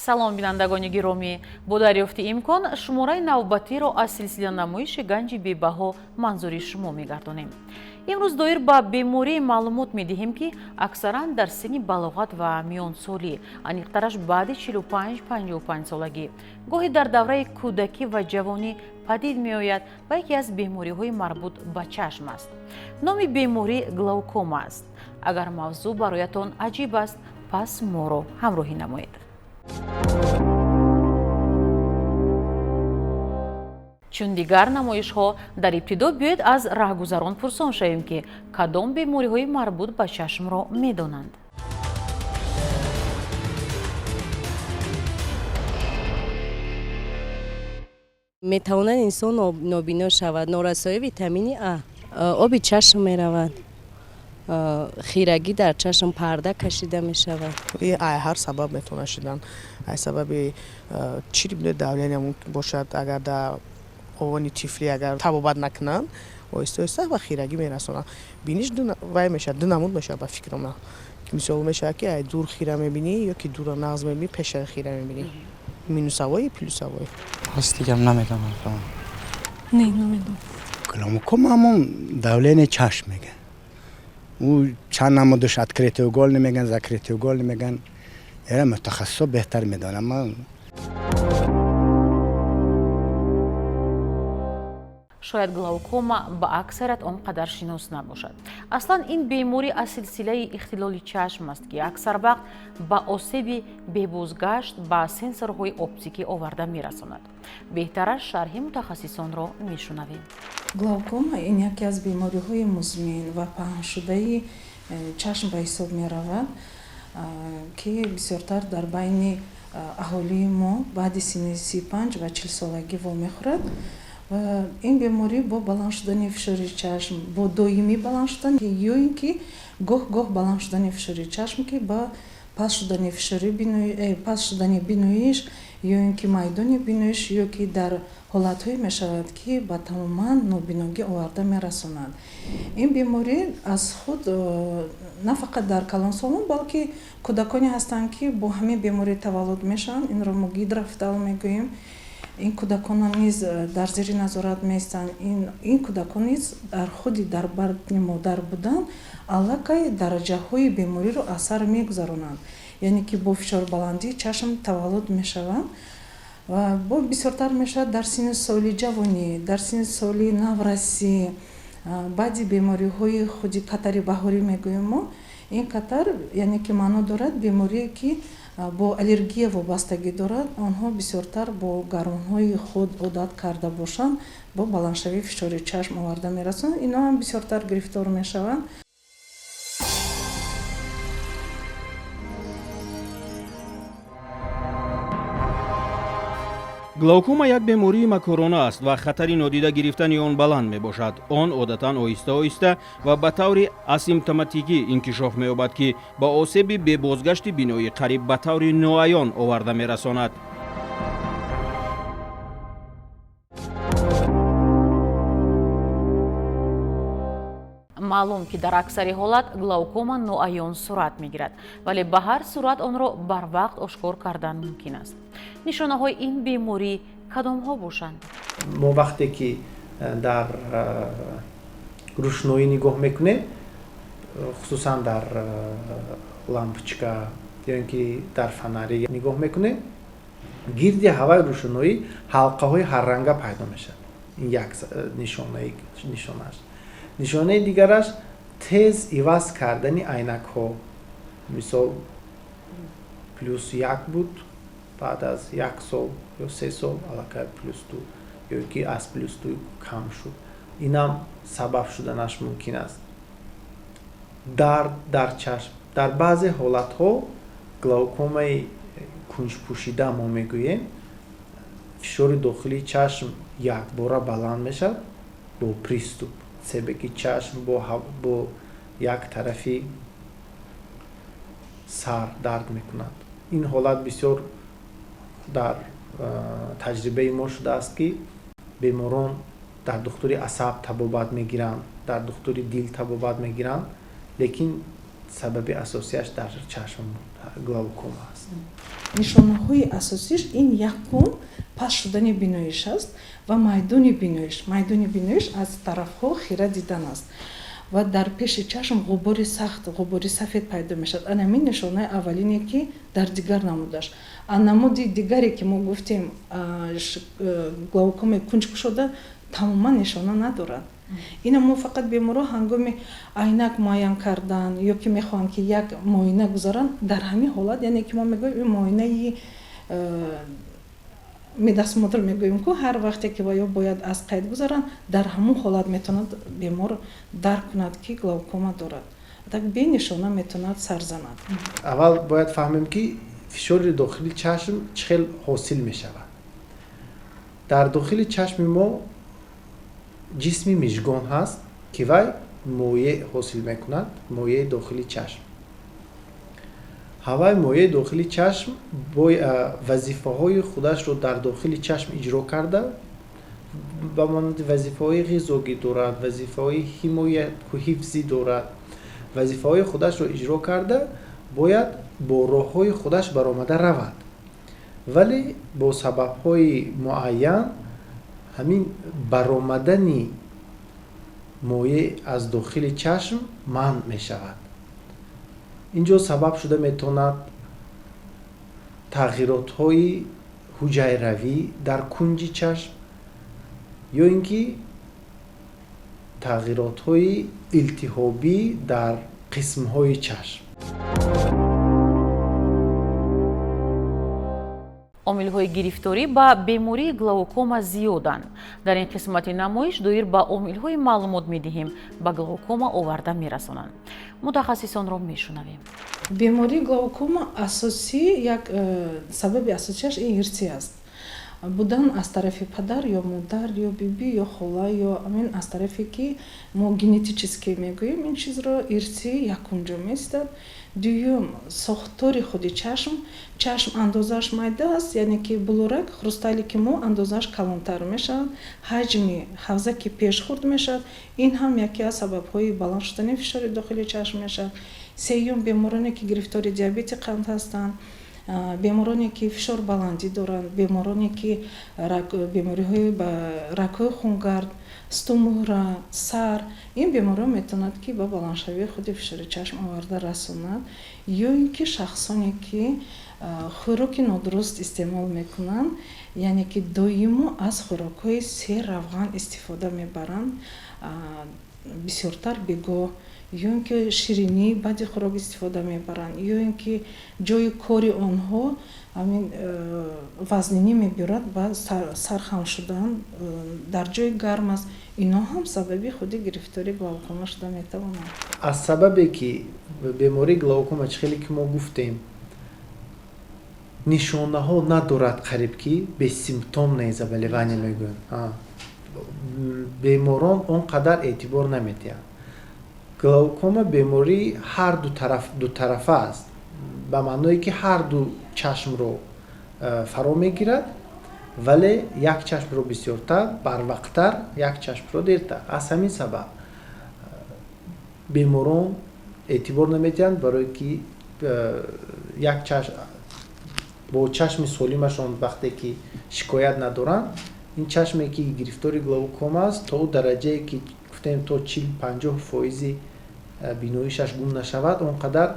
Салом, бинандагони гиромӣ! Бо дарёфти имкон шумораи навбатиро аз силсила намоиши «Ганҷи бебаҳо» манзури шумо мегардонем. Имрӯз доир ба беморие маълумот медиҳем, ки аксаран дар синни балоғат ва миёнсолӣ, аниқтараш баъди 45-55 солагӣ, гоҳе дар давраи кӯдакӣ ва ҷавонӣ падид меояд ва яке аз бемориҳои марбут ба чашм аст. Номи беморӣ глаукома аст. Агар мавзӯъ бароятон аҷиб аст, пас моро ҳамроҳӣ намоед. Чун дигар намоишҳо, дар ибтидо биёед аз раҳгузарон пурсон шавем, ки кадом бемориҳои марбут ба чашмро медонанд. Метавонад инсон нобино шавад. Норасоии витамини А, оби чашм меравад, хирагӣ дар чашм, парда кашида мешавад. Ай ҳар сабаб метавонад шудан. Ай сабаби чӣ давление бошад, агар дар овони тифлӣ агар табобат накунанд, оҳиста оҳиста ба хирагӣ мерасонанд. Биниш вай мешавад, ду намуд мешавад. Ба фикри ман, мисол, мешавад, ки ай дур хира мебинӣ ё ки дура нағз мебинӣ, пеша хира мебинӣ, минусовой, плюсовой. Рости гап, намедонам. Не, намедонам. Глаукома ҳамон давление чашм меган. Ӯ чанд намудаш: открытоугольный меган, закрытоугольный меган. Эра мутахассисо беҳтар медонам ман. Шояд глаукома ба аксарият он қадар шинос набошад. Аслан ин беморӣ аз силсилаи ихтилоли чашм аст, ки аксар вақт ба осеби бебозгашт ба сенсорҳои оптикӣ оварда мерасонад. Беҳтараш шарҳи мутахассисонро мешунавем. Глаукома ин яке аз бемориҳои музмин ва паҳншудаи чашм ба ҳисоб меравад, ки бисёртар дар байни аҳолии мо баъди синни 35 ва 40 солагӣ вомехӯрад. Ва ин беморӣ бо баланд шудани фишори чашм, бо доимӣ баланд шудан ё ин ки гоҳ гоҳ баланд шудани фишори чашм, ки ба паст шудани фишори паст шудани биноиш ё ин ки майдони биноиш, ё ки дар ҳолатҳое мешавад, ки ба тамоман нобиногӣ оварда мерасонад. Ин беморӣ аз худ на фақат дар калонсолон, балки кӯдаконе ҳастанд, ки бо ҳамин беморӣ таваллуд мешаванд. Инро мо гидрофтальм мегӯем. Ин кӯдакона низ дар зери назорат меистанд. Ин кӯдакон низ дар худи дар батни модар будан аллакай дараҷаҳои бемориро аз сар мегузаронанд, яъне ки бо фишорбаландии чашм таваллуд мешаванд. Ва бо бисёртар мешавад дар синни соли ҷавонӣ, дар синни соли наврасӣ, баъди бемориҳои худи катари баҳорӣ мегӯем мо. Ин катар, яъне ки маъно дорад беморие, ки бо аллергия вобастагӣ дорад. Онҳо бисёртар бо гормонҳои худ одат карда бошанд, бо баландшавии фишори чашм оварда мерасонанд. Ино ҳам бисёртар гирифтор мешаванд. Глаукома як бемории макорона аст ва хатари нодида гирифтани он баланд мебошад. Он одатан оҳиста оҳиста ва ба таври асимптоматикӣ инкишоф меёбад, ки ба осеби бебозгашти биноӣ қариб ба таври ноаён оварда мерасонад. Маълум, ки дар аксари ҳолат глаукома ноаён сурат мегирад, вале ба ҳар сурат онро барвақт ошкор кардан мумкин аст. Нишонаҳои ин беморӣ кадомҳо бошанд? Мо вақте ки дар рӯшноӣ нигоҳ мекунем, хусусан дар лампочка ё ин ки дар фонарик нигоҳ мекунем, гирди ҳаваи рӯшноӣ ҳалқаҳои ҳарранга пайдо мешавад. Ин як нишонааш. Нишонаи дигараш тез иваз кардани айнакҳо. Мисол, +1 буд, баъд аз як сол ё 3 сол аллакай +2 ё ки аз +2 кам шуд. Инам сабаб шуданаш мумкин аст. Дард дар чашм. Дар баъзе ҳолатҳо глаукомаи кунҷпӯшида мо мегӯем, фишори дохилии чашм якбора баланд мешавад бо приступ, себеки чашм бо як тарафи сар дард мекунад. Ин ҳолат бисёр дар таҷрибаи мо шудааст, ки беморон дар духтури асаб табобат мегиранд, дар духтури дил табобат мегиранд, лекин сабаби асосияш дар чашм глаукома аст. Нишонаҳои асосиш ин якум паст шудани биноиш аст ва майдони биноиш. Майдони биноиш аз тарафҳо хира дидан аст ва дар пеши чашм ғубори сахт, ғубори сафед пайдо мешавад. Ана ҳамин нишонаи аввалине, ки дар дигар намудаш. А намуди дигаре, ки мо гуфтем, глаукомаи кунҷкушода, тамоман нишона надорад. Ина мо фақат беморҳо ҳангоми айнак муайян кардан ё ки мехоҳанд, ки як муоина гузаранд, дар ҳамин ҳолат, яъне ки мо мегӯем, ин муоинаи медосмотр мегӯем ку, ҳар вақте ки ё бояд аз қайд гузаранд, дар ҳамон ҳолат метавонад бемор дарк кунад, ки глаукома дорад. Так бенишона метавонад сар занад. Аввал бояд фаҳмем, ки фишори дохили чашм чӣ хел ҳосил мешавад. Дар дохили чашми мо ҷисми мижгон ҳаст, ки вай моеъ ҳосил мекунад, моеи дохили чашм. Ҳавай моеи дохили чашм вазифаҳои худашро дар дохили чашм иҷро карда, ба монанди вазифаҳои ғизогӣ дорад, вазифаҳои ҳимоя, ҳифзӣ дорад, вазифаҳои худашро иҷро карда, бояд бо роҳҳои худаш баромада равад. Вале бо сабабҳои муайян ҳамин баромадани моеъ аз дохили чашм манъ мешавад. Ин ҷо сабаб шуда метавонад тағйиротҳои ҳуҷайравӣ дар кунҷи чашм ё ин ки тағйиротҳои илтиҳобӣ дар қисмҳои чашм. Омилҳои гирифторӣ ба бемории глаукома зиёданд. Дар ин қисмати намоиш доир ба омилҳои маълумот медиҳем, ба глаукома оварда мерасонанд. Мутахассисонро мешунавем. Бемории глаукома асосӣ як сабаби асосияш ин ирсӣ аст будан, аз тарафи падар ё модар ё бибӣ ё хола ё амин, аз тарафе ки мо генетически мегӯем ин чизро, ирсӣ якумҷо меистад. Дуюм, сохтори худи чашм. Чашм андозааш майда аст, яъне ки булурак, хрусталики мо андозааш калонтар мешавад, ҳаҷми ҳавзаки пеш хурд мешавад. Ин ҳам яке аз сабабҳои баланд шудани фишори дохили чашм мешавад. Сеюм, бемороне, ки гирифтори диабети қанд ҳастанд, бемороне, ки фишорбаландӣ доранд, бемороне, ки бемориҳои ба рагҳои хунгард, сутунмуҳра, сар, ин бемориҳо метавонад, ки ба баландшавии худи фишори чашм оварда расонад. Ё ин ки шахсоне, ки хӯроки нодуруст истеъмол мекунанд, яъне ки доимо аз хӯрокҳои серравған истифода мебаранд, бисёртар бегоҳ, ё ин ки ширинӣ баъди хӯрок истифода мебаранд, ё ин ки ҷои кори онҳо ҳамин вазнинӣ мебиёрад, ба сархам шудан, дар ҷои гарм аст, инҳо ҳам сабаби худи гирифтори глаукома шуда метавонанд. Аз сабабе ки бемории глаукома, чӣ хеле ки мо гуфтем, нишонаҳо надорад, қариб ки бессимптомное заболевание мегӯянд, беморон он қадар эътибор намедиҳанд. Глаукома бемории ҳар ду тараф, дутарафа аст, ба маъное ки ҳар ду чашмро фаро мегирад, вале як чашмро бисёртар, барвақттар, як чашмро дертар. Аз ҳамин сабаб беморон эътибор намедиҳанд, барое ки як чашм, бо чашми солимашон вақте ки шикоят надоранд, ин чашме, ки гирифтори глаукома аст, то дараҷае ки гуфтем, то 40-50 фоизи биноишаш гум нашавад, он қадар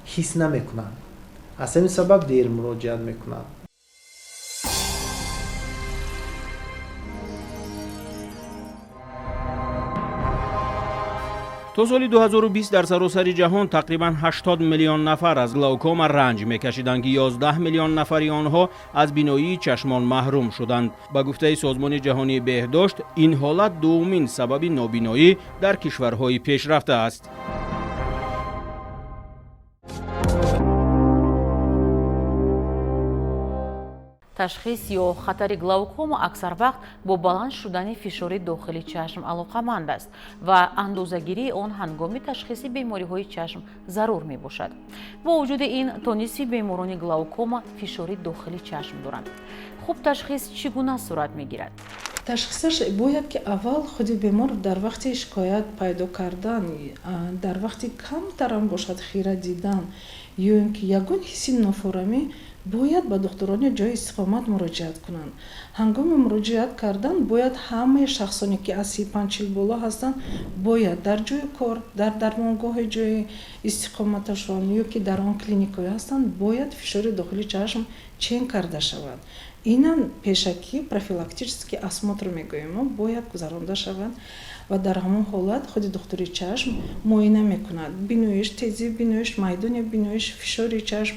ҳис намекунанд. Аз ҳамин сабаб дер муроҷиат мекунанд. То соли 2020 дар саросари ҷаҳон тақрибан 80 миллион нафар аз глаукома ранҷ мекашиданд, ки 11 миллион нафари онҳо аз биноии чашмон маҳрум шуданд. Ба гуфтаи Созмони ҷаҳонии беҳдошт, ин ҳолат дуввумин сабаби нобиноӣ дар кишварҳои пешрафта аст. Ташхис ё хатари глаукома аксар вақт бо баланд шудани фишори дохили чашм алоқаманд аст ва андозагирии он ҳангоми ташхиси бемориҳои чашм зарур мебошад. Бо вуҷуди ин, то нисфи беморони глаукома фишори дохили чашм доранд. Хуб, ташхис чӣ гуна сурат мегирад? Ташхисаш бояд, ки аввал худи бемор дар вақти шикоят пайдо кардан, дар вақти камтарам бошад хира дидан ё ин ки ягон ҳисси нофорамӣ. Бояд ба духтурони ҷои истиқомат муроҷиат кунанд. Ҳангоми муроҷиат кардан бояд ҳамаи шахсоне, ки аз 35-40 боло ҳастанд, бояд дар ҷои кор, дар дармонгоҳи ҷои истиқоматашон ё ки дар он клиникаҳое ҳастанд, бояд фишори дохили чашм чен карда шавад. Инам пешакӣ профилактический осмотр мегӯем мо, бояд гузаронда шавад ва дар ҳамон ҳолат худи духтури чашм муоина мекунад: биноиш, тезии биноиш, майдони биноиш, фишори чашм.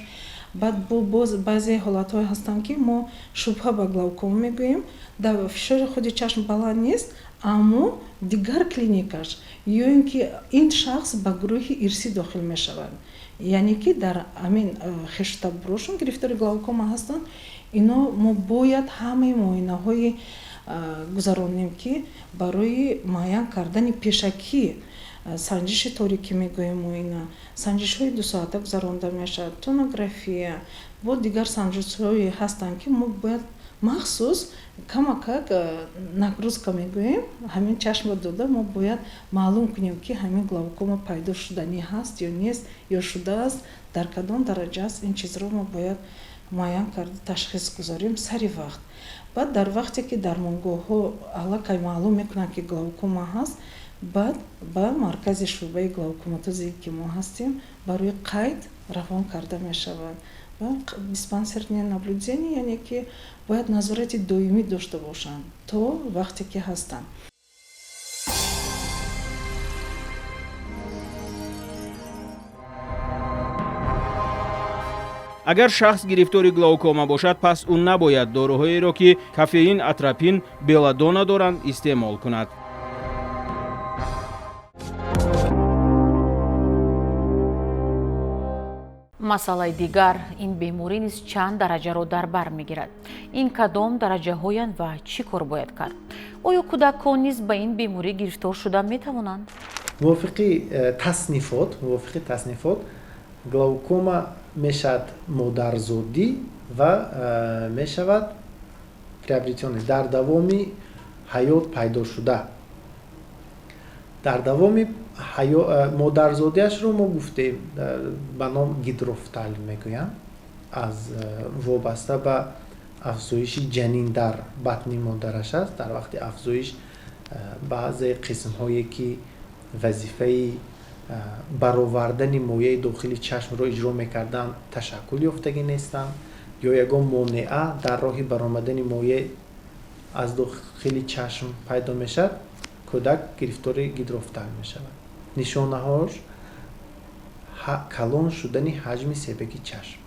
Баъд боз баъзе ҳолатҳое ҳастанд, ки мо шубҳа ба глаукома мегӯем. Дар фишори худи чашм баланд нест, аммо дигар клиникаш ё ин ки ин шахс ба гурӯҳи ирсӣ дохил мешавад, яъне ки дар ҳамин хештабурошон гирифтори глаукома ҳастанд. Ино мо бояд ҳамаи муоинаҳои гузаронем, ки барои муайян кардани пешакӣ санҷиши торикӣ мегӯем, муоина, санҷишҳои дусоата гузаронда мешавад, тонография, бо дигар санҷишҳое ҳастанд, ки мо бояд махсус камакак нагрузка мегӯем, ҳамин чашмро дода, мо бояд маълум кунем, ки ҳамин глаукома пайдо шуданӣ ҳаст ё нест, ё шудааст, дар кадом дараҷа аст. Ин чизро мо бояд муайян карда ташхис гузорем сари вақт. Баъд дар вақте ки дармонгоҳҳо аллакай маълум мекунанд, ки глаукома ҳаст, баъд ба маркази шӯъбаи глаукоматозе, ки мо ҳастем, барои қайд равон карда мешавад ва диспансерное наблюдение, яъне ки бояд назорати доимӣ дошта бошанд то вақте ки ҳастанд. Агар шахс гирифтори глаукома бошад, пас ӯ набояд доруҳоеро, ки кофеин, атропин, беладона доранд, истеъмол кунад. Масъалаи дигар: ин беморӣ низ чанд дараҷаро дар бар мегирад. Ин кадом дараҷаҳоянд ва чӣ кор бояд кард? Оё кӯдакон низ ба ин беморӣ гирифтор шуда метавонанд? Мувофиқи таснифот глаукома мешавад модарзодӣ ва мешавад приобретённый, дар давоми ҳаёт пайдо шуда. Дар давоми модарзодиашро мо гуфтем, ба ном гидрофтальм мегӯянд, аз вобаста ба афзоиши ҷанин дар батни модараш аст. Дар вақти афзоиш баъзе қисмҳое, ки вазифаи баровардани мояи дохили чашмро иҷро мекарданд, ташаккул ёфтагӣ нестанд ё ягон монеа дар роҳи баромадани моя аз дохили чашм пайдо мешавад, кӯдак гирифтори гидрофтальм мешавад. Нишонаҳош: калон шудани ҳаҷми себаки чашм.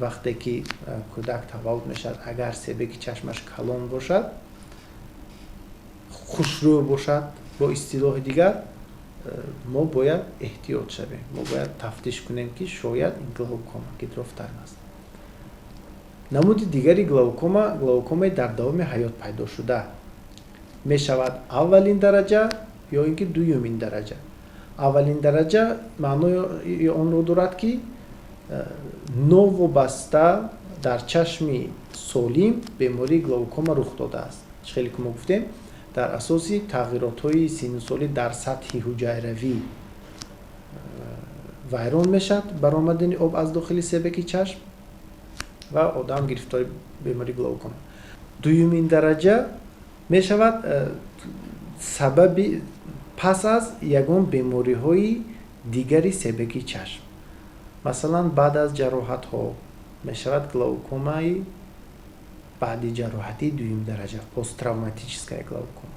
Вақте ки кӯдак таваллуд мешавад, агар себаки чашмаш калон бошад, хушрӯ бошад, бо истилоҳи дигар, мо бояд эҳтиёт шавем, мо бояд тафтиш кунем, ки шояд ин глаукома, гидрофтальм аст. Намуди дигари глаукома, глаукомаи дар давоми ҳаёт пайдо шуда мешавад: аввалин дараҷа ё ин ки дуюмин дараҷа. Аввалин дараҷа маънои онро дорад, ки новобаста дар чашми солим бемории глаукома рух додааст. Чӣ хеле ки мо гуфтем, дар асоси тағйиротҳои синусолӣ дар сатҳи ҳуҷайравӣ вайрон мешавад баромадани об аз дохили себаки чашм ва одам гирифтори бемории глаукома. Дуюмин дараҷа мешавад сабаби пас аз ягон бемориҳои дигари себаки чашм, масалан, баъд аз ҷароҳатҳо мешавад глаукомаи баъди ҷароҳатии дуюм дараҷа, посттравматическая глаукома,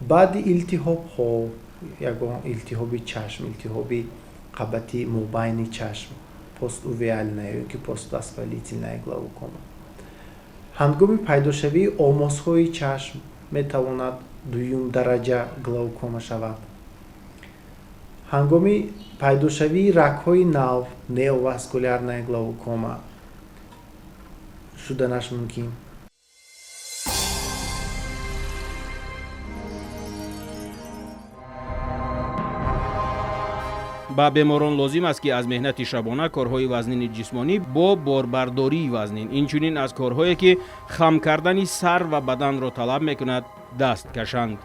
баъди илтиҳобҳо, ягон илтиҳоби чашм, илтиҳоби қабати мобайни чашм, постувеальная ё ки поствоспалительная глаукома, ҳангоми пайдошавии омосҳои чашм метавонад дуюм дараҷа глаукома шавад, ҳангоми пайдошавии рагҳои нав, неоваскулярная глаукома шуданаш мумкин. Ба беморон лозим аст, ки аз меҳнати шабона, корҳои вазнини ҷисмонӣ бо борбардории вазнин, инчунин аз корҳое, ки хам кардани сар ва баданро талаб мекунад, даст кашанд.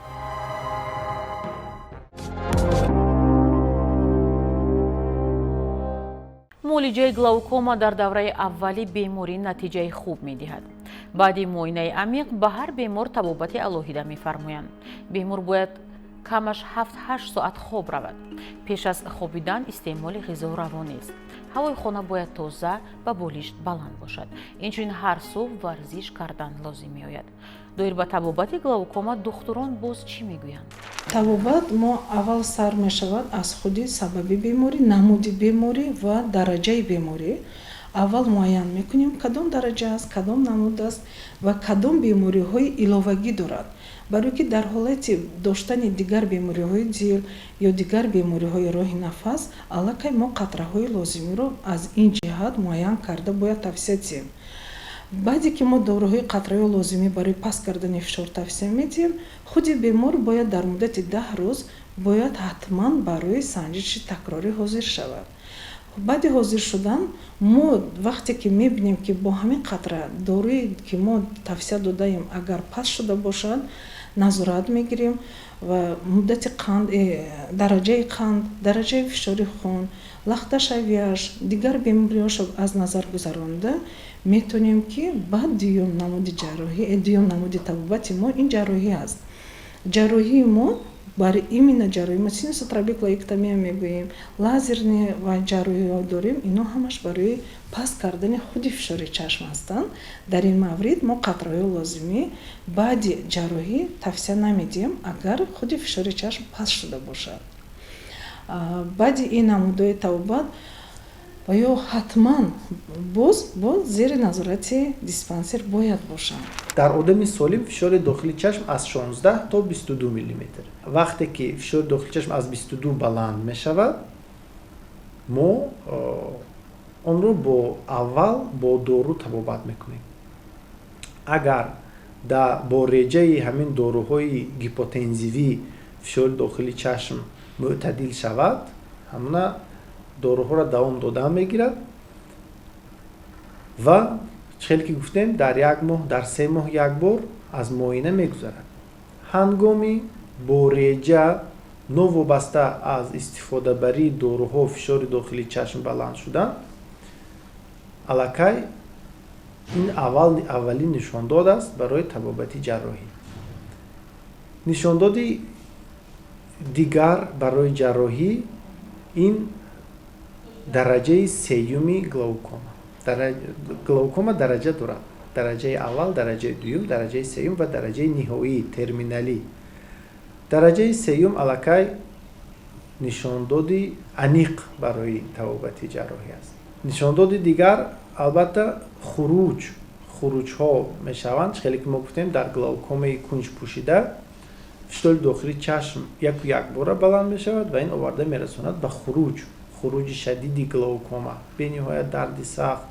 Муолиҷаи Муолиҷаи глаукома дар давраи аввали беморӣ натиҷаи хуб медиҳад. Баъди муоинаи амиқ ба ҳар бемор табобати алоҳида мефармоянд. Бемор бояд камаш 7-8 соат хоб равад. Пеш аз хобидан истеъмоли ғизо раво нест. Ҳавои хона бояд тоза ва болишт баланд бошад. Инчунин ҳар субҳ варзиш кардан лозим меояд. Доир ба табобати глаукома духтурон боз чӣ мегӯянд? Табобат мо аввал сар мешавад аз худи сабаби беморӣ, намуди беморӣ ва дараҷаи беморӣ. Аввал муайян мекунем, кадом дараҷа аст, кадом намуд аст ва кадом бемориҳои иловагӣ дорад, барое ки дар ҳолати доштани дигар бемориҳои дил ё дигар бемориҳои роҳи нафас аллакай мо қатраҳои лозимиро аз ин ҷиҳат муайян карда бояд тавсия диҳем. Баъде ки мо доруҳои қатраҳои лозимӣ барои паст кардани фишор тавсия медиҳем, худи бемор бояд дар муддати 10 рӯз бояд ҳатман барои санҷиши такрорӣ ҳозир шавад. Баъди ҳозир шудан мо вақте ки мебинем, ки бо ҳамин қатра доруе ки мо тавсия додаем, агар паст шуда бошад, назорат мегирем ва муддати қанд, дараҷаи қанд, дараҷаи фишори хун, лахташавиаш, дигар бемориҳошо аз назар гузаронда метавонем, ки баъд дуюм намуди ҷарроҳӣ, дуюм намуди табобати мо ин ҷарроҳӣ аст. Ҷарроҳии мо барои именно ҷарроҳӣ мо синусотрабекулэктомия мегӯем, лазерный ва ҷарроҳиҳо дорем. Ино ҳамаш барои паст кардани худи фишори чашм ҳастанд. Дар ин маврид мо қатраҳои лозимӣ баъди ҷарроҳӣ тавсия намедиҳем, агар худи фишори чашм паст шуда бошад. Баъди ин намудҳои табобат ва ё ҳатман боз зери назорати диспансер бояд бошанд. Дар одами солим фишори дохили чашм аз 16 то 22 миллиметр. Вақте ки фишори дохили чашм аз 22 баланд мешавад, мо онро бо аввал бо дору табобат мекунем. Агар бо реҷаи ҳамин доруҳои гипотензивӣ фишори дохили чашм мӯътадил шавад, ҳамона доруҳоро давом додан мегирад ва хеле ки гуфтем, дар як моҳ, дар 3 моҳ як бор аз муоина мегузарад. Ҳангоми бо реҷа новобаста аз истифодабарии доруҳо фишори дохили чашм баланд шудан, аллакай ин аввалин нишондод аст барои табобати ҷарроҳӣ. Нишондоди дигар барои ҷарроҳӣ ин дараҷаи сеюми глаукома. Глаукома дараҷа дорад: дараҷаи аввал, дараҷаи дуюм, дараҷаи сеюм ва дараҷаи ниҳоӣ, терминалӣ. Дараҷаи сеюм аллакай нишондоди аниқ барои табобати ҷарроҳӣ аст. Нишондоди дигар албатта хуруҷҳо мешаванд. Хеле ки мо гуфтем, дар глаукомаи кунҷпӯшида фишори дохили чашм яку якбора баланд мешавад ва ин оварда мерасонад ба хуруҷ, хуруҷи шадиди глаукома, бениҳоят дарди сахт,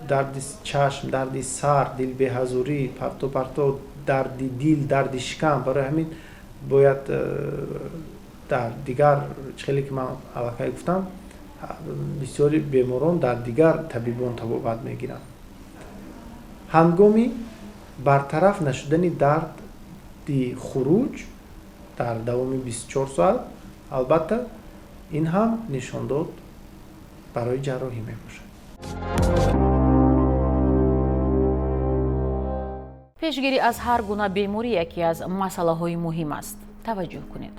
дарди чашм, дарди сар, дилбеҳазурӣ, парто парто, дарди дил, дарди шикам. Барои ҳамин бояд дар дигар, хеле ки ман аллакай гуфтам, бисёри беморон дар дигар табибон табобат мегиранд. Ҳангоми бартараф нашудани дарди хуруҷ дар давоми 24 соат, албатта ин ҳам нишондод барои ҷарроҳӣ мебошад. Пешгирӣ аз ҳар гуна беморӣ яке аз масъалаҳои муҳим аст. Таваҷҷӯҳ кунед.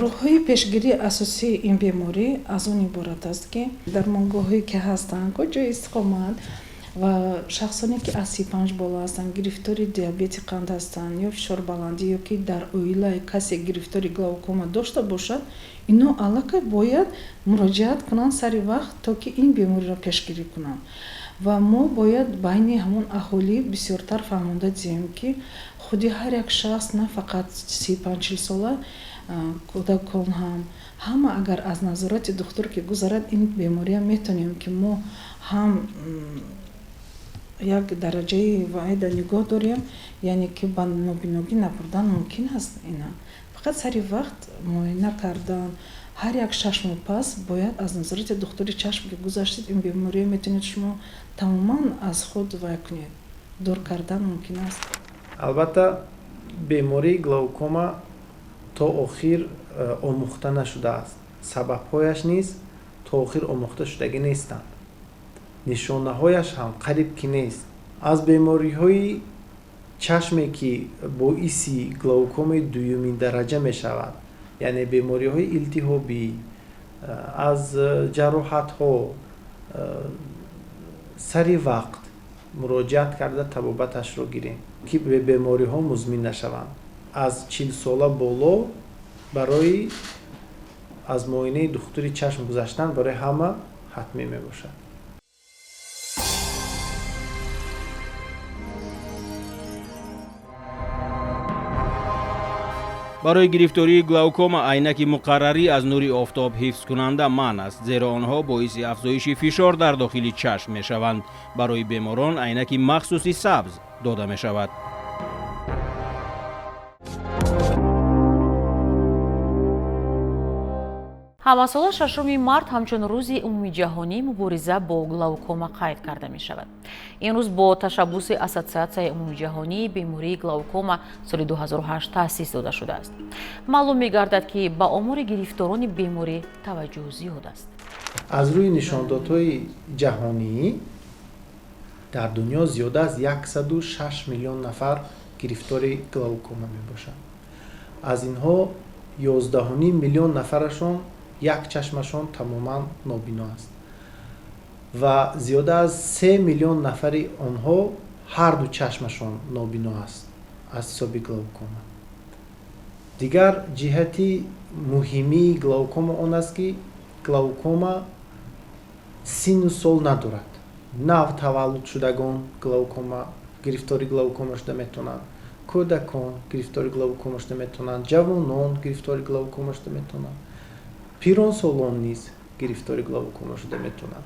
Роҳҳои пешгирии асосии ин беморӣ аз он иборат аст, ки дармонгоҳҳое ки ҳастанд, ҷои истиқомат ва шахсоне ки аз 35 боло ҳастанд, гирифтори диабети қанд ҳастанд ё фишорбаландӣ, ё ки дар оила касе гирифтори глаукома дошта бошад, ино аллакай бояд муроҷиат кунанд сари вақт, то ки ин бемориро пешгирӣ кунанд. Ва мо бояд байни ҳамон аҳолӣ бисёртар фаҳмонда диҳем, ки худи ҳар як шахс, на фақат 35-40 сола, кӯдакон ҳам, ҳама агар аз назорати духтур ки гузарад, ин бемориам метавонем, ки мо ҳам як дараҷаи вайда нигоҳ дорем, яъне ки ба нобиногӣ набурдан мумкин аст. Ина фақат сари вақт муоина кардан, ҳар як 6 моҳ пас бояд аз назорати духтури чашм ки гузаштед, ин бемориро метавонед шумо тамоман аз худ вай кунед, дур кардан мумкин аст. Албатта, бемории глаукома то охир омӯхта нашудааст, сабабҳояш низ то охир омӯхта шудагӣ нестанд. Нишонаҳояш ҳам қариб ки нест. Аз бемориҳои чашме, ки боиси глаукомаи дуюмин дараҷа мешавад, яъне бемориҳои илтиҳобӣ, аз ҷароҳатҳо, сари вақт муроҷиат карда табобаташро гирем, ки бемориҳо музмин нашаванд. Аз 40-сола боло барои аз муоинаи духтури чашм гузаштан барои ҳама ҳатмӣ мебошад. Барои гирифтории глаукома айнаки муқаррарӣ аз нури офтоб ҳифзкунанда манъ аст, зеро онҳо боиси афзоиши фишор дар дохили чашм мешаванд. Барои беморон айнаки махсуси сабз дода мешавад. Ҳамасола 6 март ҳамчун рӯзи умумиҷаҳонии мубориза бо глаукома қайд карда мешавад. Ин рӯз бо ташаббуси Ассотсиатсияи умумиҷаҳонии бемории глаукома соли 2008 таъсис дода шудааст. Маълум мегардад, ки ба омори гирифторони беморӣ таваҷҷӯҳ зиёд аст. Аз рӯи нишондодҳои ҷаҳонӣ дар дунё зиёда аз 106 миллион нафар гирифтори глаукома мебошанд. Аз инҳо 11,5 миллион нафарашон як чашмашон тамоман нобино аст ва зиёда аз 3 миллион нафари онҳо ҳарду чашмашон нобино аст аз ҳисоби глаукома. Дигар ҷиҳати муҳимии глаукома он аст, ки глаукома синну сол надорад. Нав таваллудшудагон глаукома гирифтори глаукома шуда метавонанд, кӯдакон гирифтори глаукома шуда метавонанд, ҷавонон гирифтори глаукома шуда метавонанд, пиронсолон низ гирифтори глаукома шуда метавонанд.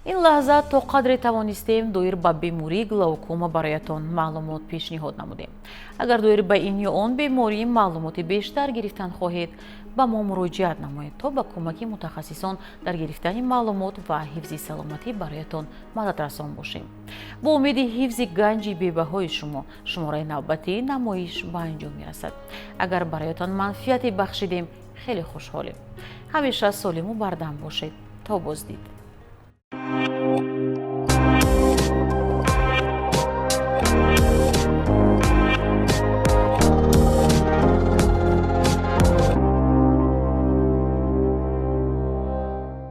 Ин лаҳза то қадре тавонистем доир ба бемории глаукома бароятон маълумот пешниҳод намудем. Агар доир ба ин ё он беморӣ маълумоти бештар гирифтан хоҳед, ба мо муроҷиат намоед, то ба кӯмаки мутахассисон дар гирифтани маълумот ва ҳифзи саломатӣ бароятон мададрасан бошем. Бо умеди ҳифзи ганҷи бебаҳои шумо шумораи навбатии намоиш ба анҷом мерасад. Агар бароятон манфиате бахшидем, хеле хушҳолем. Ҳамеша солиму бардам бошед. То боздид.